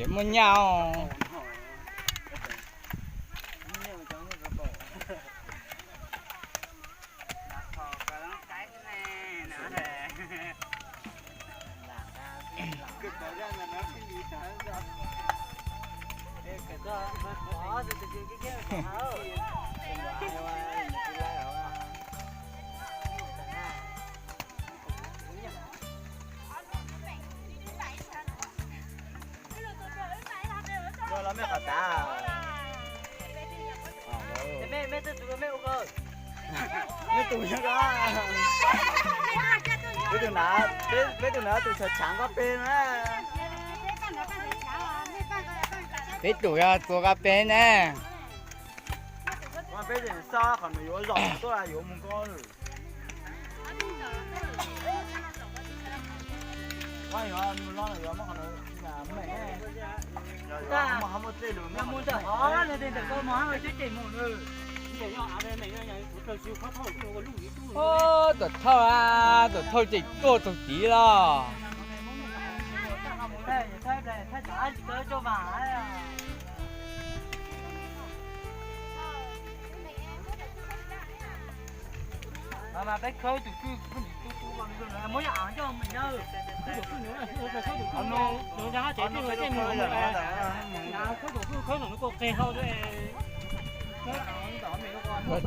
Muaj nyaj. Mej tus, peb tus na, peb tus na tus tshaav tshaav nqaj peb na. Peb tus yog txuas nqaj peb ne. Peb tseem xav qhov nws yuav zom tuaj yuav mus nkaum. Tuam thauj, tuam thauj tseem tuaj txog tid los. Mas peb khawb tus twj, muab yog av coj mus na. Tuam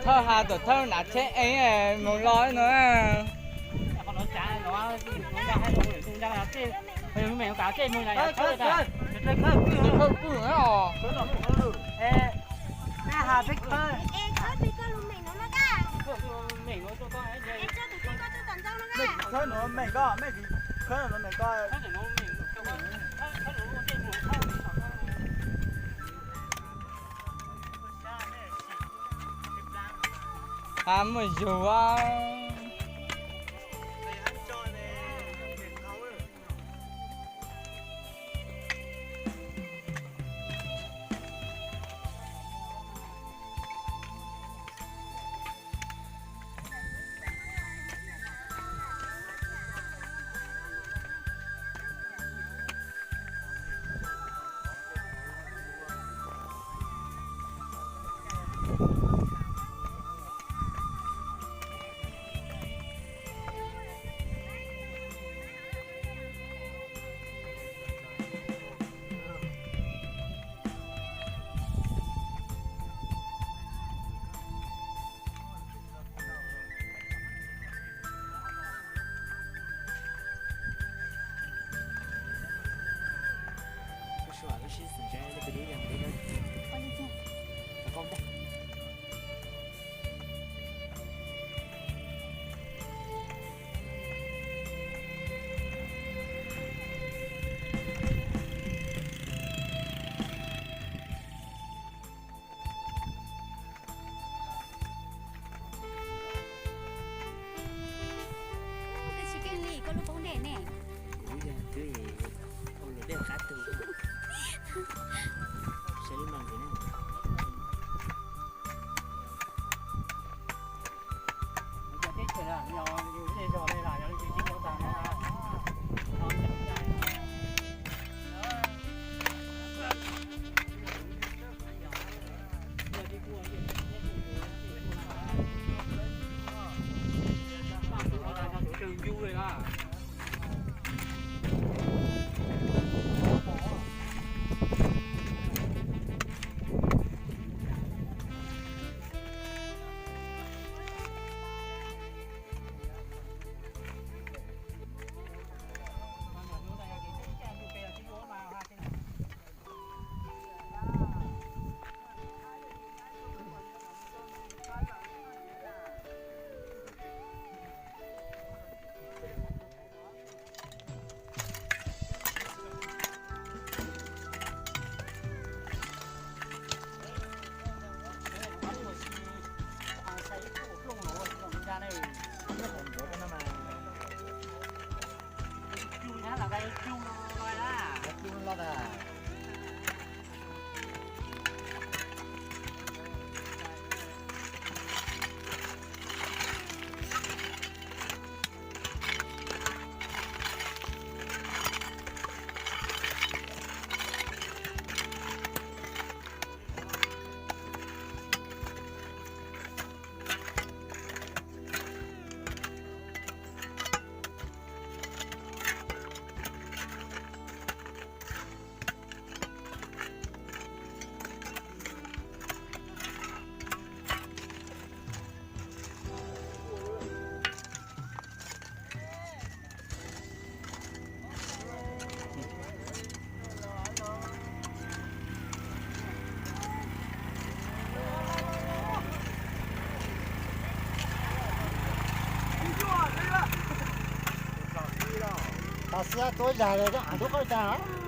thawj has tuam thawj hnav tsheb ev mus los no. Has muaj zug a. Koj tsis keej li koj lub poob dej ne. Kuv yog twb ua luam dej qab tug. Saib lub no ntxiv ne. Xwb tuab zag li, av ntub qoj cas.